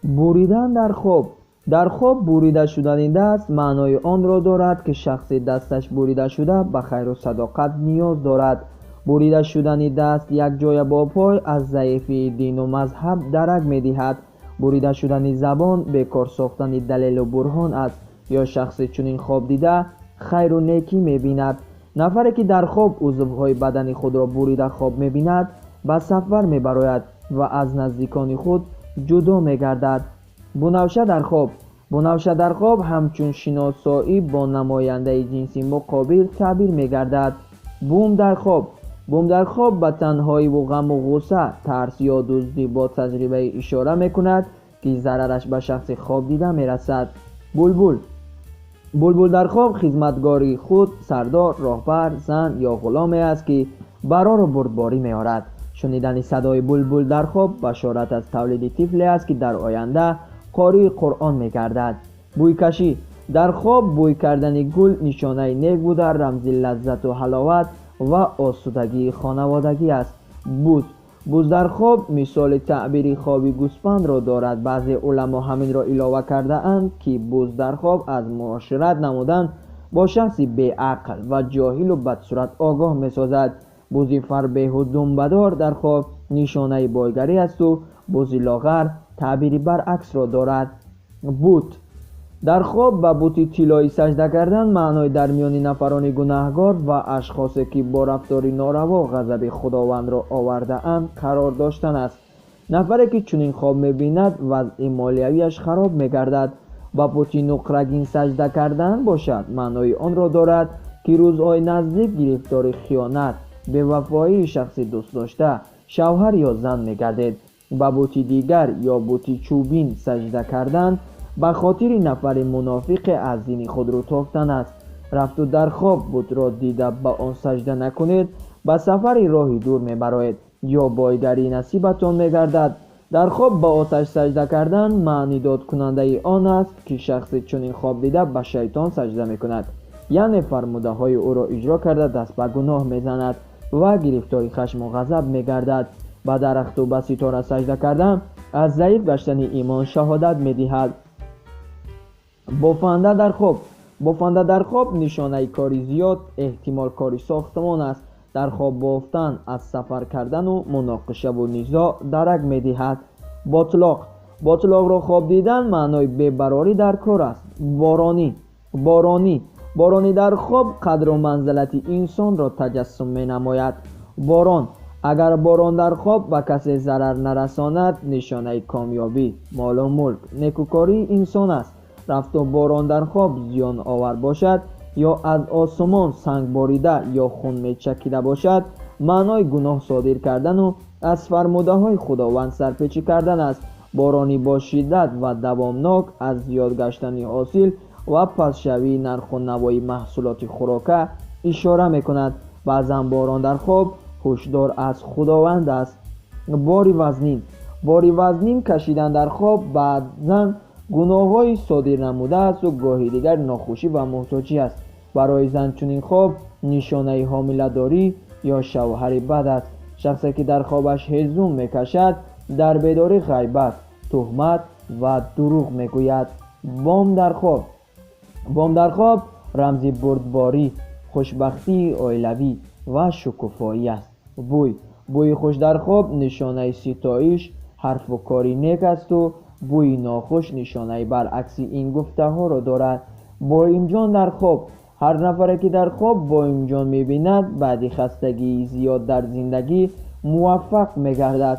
Буридан дар хоб. Дар хоб бурида шудани даст маънои онро дорад, ки шахси дасташ бурида шуда ба хайру садоқат ниёз дорад. Бурида шудани даст якҷоя бо пой аз заифии дину мазҳаб дарак медиҳад. Бурида шудани забон бекор сохтани далелу бурҳон аст, ё шахси чунин хоб дида хайру некӣ мебинад. Нафаре ки дар хоб узвҳои бадани худро бурида хоб мебинад, ба сафар мебарояд ва аз наздикони худ ҷудо мегардад. Бунавша дар хоб. Бунавша дар хоб ҳамчун шиносоӣ бо намояндаи ҷинси муқобил таъбир мегардад. Бум дар хоб. Бум дар хоб ба танҳоиву ғаму ғусса, тарс ё дуздӣ бо таҷрибаи ишора мекунад, ки зарараш ба шахси хоб дида мерасад. Булбул. Булбул дар хоб хизматгори худ, сардор, роҳбар, зан ё ғуломе аст, ки барору бурдборӣ меорад. Шунидани садои булбул дар хоб башорат аз тавлиди тифле аст, ки дар оянда қории Қуръон мегардад. Бӯйкашӣ. Дар хоб бӯй кардани гул нишонаи нек буда, рамзи лаззату ҳаловат ва осудагии хонаводагӣ аст. Буз. Буз дар хоб мисоли таъбири хоби гӯспандро дорад. Баъзе уламо ҳаминро илова кардаанд, ки буз дар хоб аз муошират намудан бо шахси беақл ва ҷоҳилу бадсурат огоҳ месозад. Бузи фарбеҳу думбадор дар хоб нишонаи бойгарӣ асту бузи лоғар таъбири баръаксро дорад. Бут. Дар хоб ба бути тиллоӣ сажда кардан маънои дар миёни нафарони гунаҳгор ва ашхосе, ки бо рафтори нораво ғазаби худовандро овардаанд, қарор доштан аст. Нафаре ки чунин хоб мебинад, вазъи молиявиаш хароб мегардад. Ба бути нуқрагин сажда кардан бошад, маънои онро дорад, ки рӯзҳои наздик гирифтори хиёнат, бевафоии шахси дӯстдошта, шавҳар ё зан мегардед. Ба бути дигар ё бути чӯбин сажда кардан ба хотири нафари мунофиқе аз дини худ рӯ тофтан аст. Рафту дар хоб бутро дида ба он сажда накунед, ба сафари роҳи дур мебароед ё бойгарӣ насибатон мегардад. Дар хоб ба оташ сажда кардан маънидодкунандаи он аст, ки шахси чунин хоб дида ба шайтон сажда мекунад, яъне фармудаҳои ӯро иҷро карда даст ба гуноҳ мезанад ва гирифтори хашму ғазаб мегардад. Ба дарахту ба ситора сажда кардан аз заиф гаштани имон шаҳодат медиҳад. Бофанда дар хоб. Бофанда дар хоб нишонаи кори зиёд, эҳтимол кори сохтмон аст. Дар хоб бофтан аз сафар кардану муноқишаву низоъ дарак медиҳад. Ботлоқ. Ботлоқро хоб дидан маънои бебарорӣ дар кор аст. Боронӣ. Боронӣ. Боронӣ дар хоб қадру манзилати инсонро таҷассум менамояд. Борон. Агар борон дар хоб ба касе зарар нарасонад, нишонаи комёбӣ, молу мулк, некукории инсон аст. Рафту борон дар хоб зиёновар бошад ё аз осмон санг борида ё хун мечакида бошад, маънои гуноҳ содир кардану аз фармудаҳои Худованд сарпечӣ кардан аст. Борони бо шиддат ва давомнок аз зиёд гаштани ҳосил ва пастшавии нарху навои маҳсулоти хӯрока ишора мекунад. Баъзан борон дар хоб ҳушдор аз Худованд аст. Бори вазнин. Бори вазнин кашидан дар хоб баъзан гуноҳҳои содир намудаасту гоҳи дигар нохушӣ ва муҳтоҷӣ аст. Барои зан чунин хоб нишонаи ҳомиладорӣ ё шавҳари бад аст. Шахсе ки дар хобаш ҳезум мекашад, дар бедорӣ ғайбат, туҳмат ва дурӯғ мегӯяд. Бом дар хоб. Бом дар хоб рамзи бурдборӣ, хушбахтии оилавӣ ва шукуфоӣ аст. Бӯй. Бӯи хуш дар хоб нишонаи ситоиш, ҳарфу кори нек асту бӯи нохуш нишонаи баръакси ин гуфтаҳоро дорад. Боимҷон дар хоб. Ҳар нафаре ки дар хоб боимҷон мебинад, баъди хастагии зиёд дар зиндагӣ муваффақ мегардад.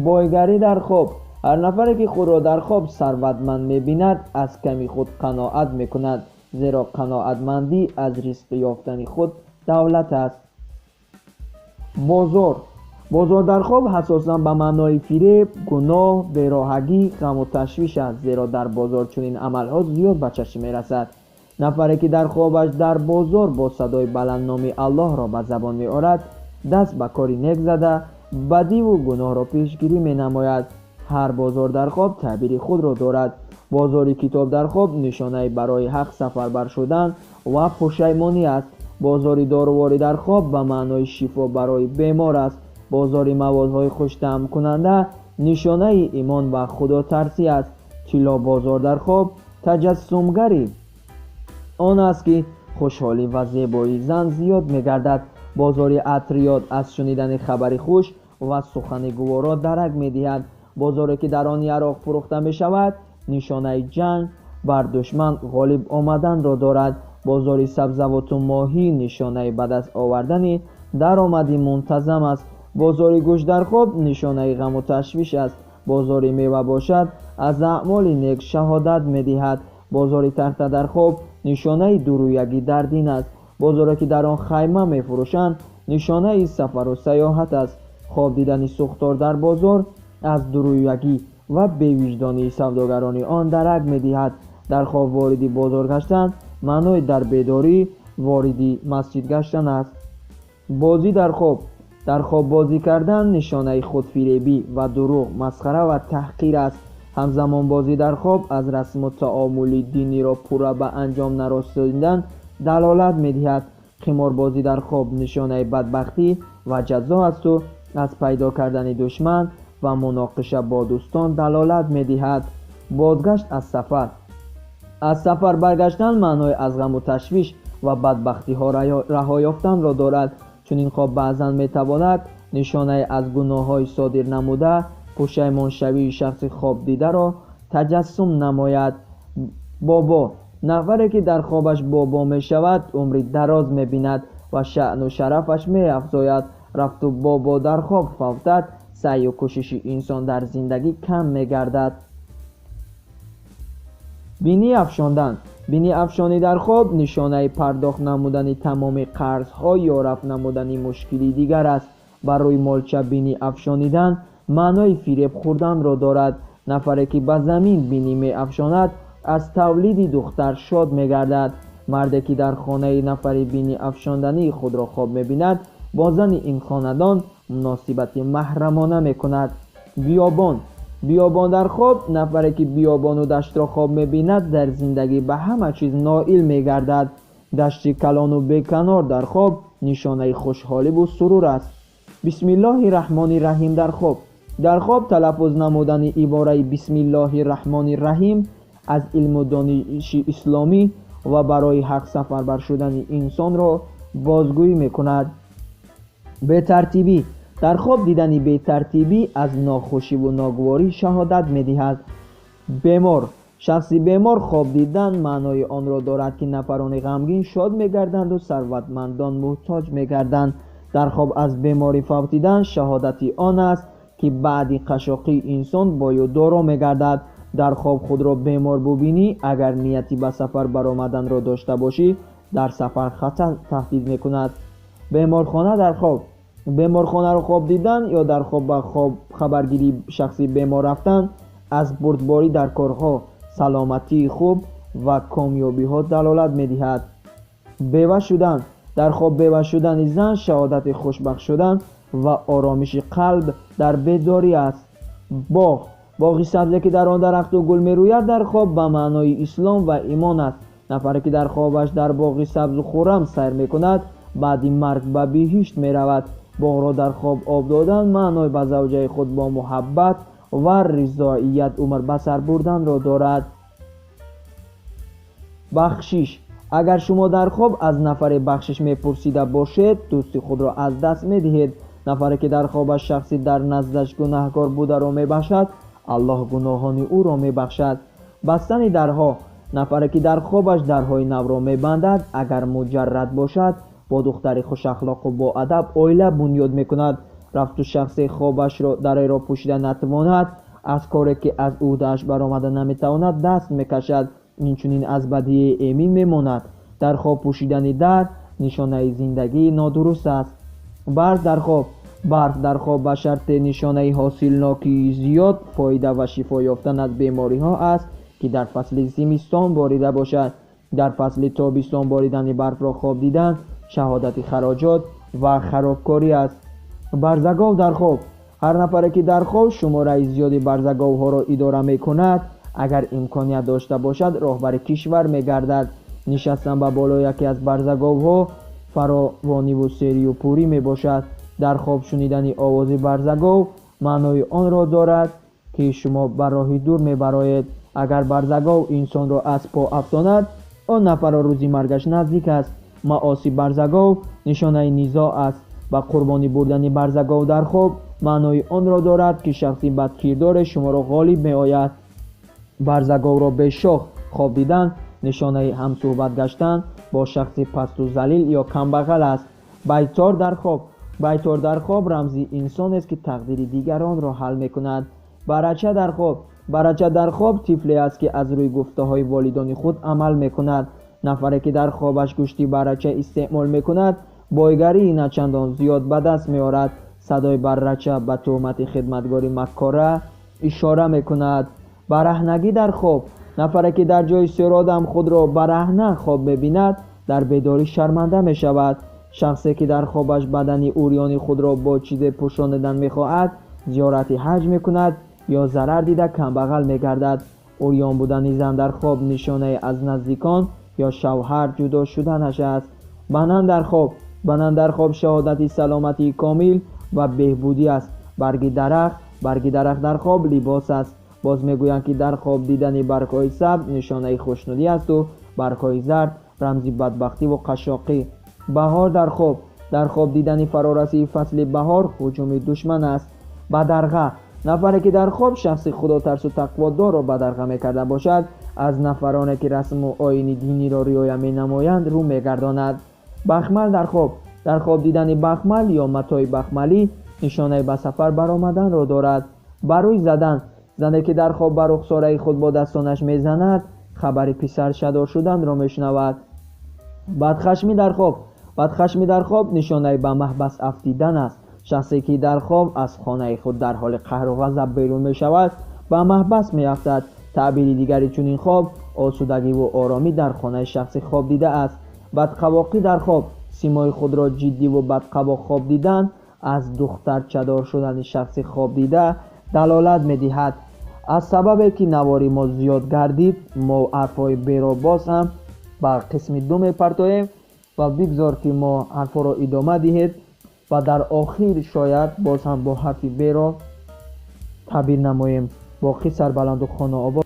Бойгарӣ дар хоб. Ҳар нафаре ки худро дар хоб сарватманд мебинад, аз ками худ қаноат мекунад, зеро қаноатмандӣ аз ризқ ёфтани худ давлат аст. Бозор. Бозор дар хоб асосан ба маънои фиреб, гуноҳ, бероҳагӣ, ғаму ташвиш аст, зеро дар бозор чунин амалҳо зиёд ба чашм мерасад. Нафаре ки дар хобаш дар бозор бо садои баланд номи Аллоҳро ба забон меорад, даст ба кори нек зада, бадиву гуноҳро пешгирӣ менамояд. Ҳар бозор дар хоб таъбири худро дорад. Бозори китоб дар хоб нишонаи барои ҳақ сафарбар шудан ва пушаймонӣ аст. Бозори доруворӣ дар хоб ба маънои шифо барои бемор аст. Бозори маводҳои хуштаъмкунанда нишонаи имон ва худотарсӣ аст. Тилло бозор дар хоб таҷассумгари он аст, ки хушҳолӣ ва зебоии зан зиёд мегардад. Бозори атриёт аз шунидани хабари хуш ва сухани гуворо дарак медиҳад. Бозоре ки дар он яроқ фурӯхта мешавад, нишонаи ҷанг бар душман ғолиб омаданро дорад. Бозори сабзавоту моҳӣ нишонаи ба даст овардани даромади мунтазам аст. Бозори гӯшт дар хоб нишонаи ғаму ташвиш аст. Бозори мева бошад, аз аъмоли нек шаҳодат медиҳад. Бозори тахта дар хоб нишонаи дурӯягӣ дар дин аст. Бозоре ки дар он хайма мефурӯшанд, нишонаи сафару сайёҳат аст. Хоб дидани сӯхтор дар бозор аз дурӯягӣ ва бевиҷдонии савдогарони он дарак медиҳад. Дар хоб вориди бозор гаштан маънои дар бедорӣ вориди масҷид гаштан аст. Бозӣ дар хоб. Дар хоб бозӣ кардан нишонаи худфиребӣ ва дурӯғ, масхара ва таҳқир аст. Ҳамзамон бозӣ дар хоб аз расму таомули диниро пурра ба анҷом нарасонидан далолат медиҳад. Қиморбозӣ дар хоб нишонаи бадбахтӣ ва ҷазо асту аз пайдо кардани душман ва муноқиша бо дӯстон далолат медиҳад. Бозгашт аз сафар. Аз сафар баргаштан маънои аз ғаму ташвиш ва бадбахтиҳо раҳо ёфтанро дорад. Чунин хоб баъзан метавонад нишонаи аз гуноҳҳои содир намуда пушаймоншавии шахси хобдидаро таҷассум намояд. Бобо. Нафаре ки дар хобаш бобо мешавад, умри дароз мебинад ва шаъну шарафаш меафзояд. Рафту бобо дар хоб фавтад, саъю кӯшиши инсон дар зиндагӣ кам мегардад. Бинӣ афшондан. Бинӣ афшонӣ дар хоб нишонаи пардохт намудани тамоми қарзҳо ё рафт намудани мушкили дигар аст. Бар рӯи молча бинӣ афшонидан маънои фиреб хӯрданро дорад. Нафаре ки ба замин бинӣ меафшонад, аз тавлиди духтар шод мегардад. Марде ки дар хонаи нафари бинӣ афшондании худро хоб мебинад, бо зани ин хонадон муносибати маҳрамона мекунад. Биёбон. Биёбон дар хоб. Нафаре ки биёбону даштро хоб мебинад, дар зиндагӣ ба ҳама чиз ноил мегардад. Дашти калону беканор дар хоб нишонаи хушҳоливу сурур аст. Бисмиллоҳи раҳмони раҳим дар хоб. Дар хоб талаффуз намудани ибораи бисмиллоҳи раҳмони раҳим аз илму дониши исломӣ ва барои ҳақ сафарбар шудани инсонро бозгӯӣ мекунад. Бетартибӣ. Дар хоб дидани бетартибӣ аз нохушиву ногуворӣ шаҳодат медиҳад. Бемор. Шахси бемор хоб дидан маънои онро дорад, ки нафарони ғамгин шод мегарданду сарватмандон муҳтоҷ мегарданд. Дар хоб аз беморӣ фавтидан шаҳодати он аст, ки баъди қашшоқии инсон бою доро мегардад. Дар хоб худро бемор бубинӣ, агар нияти ба сафар баромаданро дошта бошӣ, дар сафар хатар таҳдид мекунад. Беморхона дар хоб. Беморхонаро хоб дидан ё дар хоб ба хоб хабаргирии шахси бемор рафтан аз бурдборӣ дар корҳо, саломатии хуб ва комёбиҳо далолат медиҳад. Бева шудан. Дар хоб бева шудани зан шаҳодати хушбахт шудан ва оромиши қалб дар бедорӣ аст. Боғ. Боғи сабзе ки дар он дарахту гул мерӯяд дар хоб ба маънои ислом ва имон аст. Нафаре ки дар хобаш дар боғи сабзу хуррам сайр мекунад, баъди марг ба биҳишт меравад. Боғро дар хоб об додан маънои ба завҷаи худ бо муҳаббат ва ризоият умр ба сар бурданро дорад. Бахшиш. Агар шумо дар хоб аз нафаре бахшиш мепурсида бошед, дӯсти худро аз даст медиҳед. Нафаре ки дар хобаш шахси дар наздаш гунаҳкор бударо мебахшад, Аллоҳ гуноҳони ӯро мебахшад. Бастани дарҳо. Нафаре ки дар хобаш дарҳои навро мебандад, агар муҷаррад бошад, бо духтари хушахлоқу боадаб оила бунёд мекунад. Рафту шахсе хобашро дареро пӯшида натавонад, аз коре ки аз ӯҳдааш баромада наметавонад даст мекашад, инчунин аз бадие эмин мемонад. Дар хоб пӯшидани дар нишонаи зиндагии нодуруст аст. Барф дар хоб. Барф дар хоб ба шарти нишонаи ҳосилнокии зиёд, фоида ва шифо ёфтан аз бемориҳо аст, ки дар фасли зимистон борида бошад. Дар фасли тобистон боридани барфро хоб дидан шаҳодати хароҷот ва харобкорӣ аст. Барзагов дар хоб. Ҳар нафаре ки дар хоб шумораи зиёди барзаговҳоро идора мекунад, агар имконият дошта бошад, роҳбари кишвар мегардад. Нишастан ба болои яке аз барзаговҳо фаровониву серию пурӣ мебошад. Дар хоб шунидани овози барзагов маънои онро дорад, ки шумо ба роҳи дур мебароед. Агар барзагов инсонро аз по афтонад, он нафарро рӯзи маргаш наздик аст. Маоси барзагов нишонаи низоъ аст. Ба қурбонӣ бурдани барзагов дар хоб маънои онро дорад, ки шахси бадкирдоре шуморо ғолиб меояд. Барзаговро бешох хоб дидан нишонаи ҳамсӯҳбат гаштан бо шахси пасту залил ё камбағал аст. Байтор дар хоб. Байтор дар хоб рамзи инсонест, ки тақдири дигаронро ҳал мекунад. Барача дар хоб. Барача дар хоб тифле аст, ки аз рӯи гуфтаҳои волидони худ амал мекунад. Нафаре, ки дар хобаш гӯшти барача истеъмол мекунад, бойгарии начандон зиёд ба даст меорад. Садои баррача ба туҳмати хидматгори маккора ишора мекунад. Бараҳнагӣ дар хоб. Нафаре, ки дар ҷои серодам худро бараҳна хоб мебинад, дар бедорӣ шарманда мешавад. Шахсе, ки дар хобаш бадани урёни худро бо чизе пӯшонидан мехоҳад, зиёрати ҳаҷ мекунад ё зарар дида камбағал мегардад. Урён будани зан дар хоб нишонае аз наздикон ё шавҳар ҷудо шуданаш аст. Банан дар хоб. Банан дар хоб шаҳодати саломатии комил ва беҳбудӣ аст. Барги дарахт. Барги дарахт дар хоб либос аст. Боз мегӯянд, ки дар хоб дидани баргҳои сабз нишонаи хушнудӣ асту баргҳои зард рамзи бадбахтиву қашшоқӣ. Баҳор дар хоб. Дар хоб дидани фарорасии фасли баҳор ҳуҷуми душман аст. Бадарға. Нафаре, ки дар хоб шахси худотарсу тақводорро бадарға мекарда бошад, аз нафароне, ки расму оини диниро риоя менамоянд, рӯ мегардонад. Бахмал дар хоб. Дар хоб дидани бахмал ё матои бахмалӣ нишонаи ба сафар баромаданро дорад. Ба рӯй задан. Зане, ки дар хоб ба рухсораи худ бо дастонаш мезанад, хабари писар шадор шуданро мешунавад. Бадхашмӣ дар хоб. Бадхашмӣ дар хоб нишонаи ба маҳбас афтидан аст. Шахсе, ки дар хоб аз хонаи худ дар ҳоли қаҳру ғазаб берун мешавад, ба маҳбас меафтад. Таъбири дигари чунин хоб осудагиву оромӣ дар хонаи шахси хоб дида аст. Бадқавоқӣ дар хоб. Симои худро ҷиддиву бадқавоқ хоб дидан аз духтарчадор шудани шахси хоб дида далолат медиҳад. Аз сабабе, ки навори мо зиёд гардид, мо ҳарфҳои беро боз ҳам ба қисми ду мепартоем ва бигзор, ки мо ҳарфҳоро идома диҳед ва дар охир шояд боз ҳам бо ҳарфи беро таъбир намоем. Боқӣ сарбаланду хонаобод.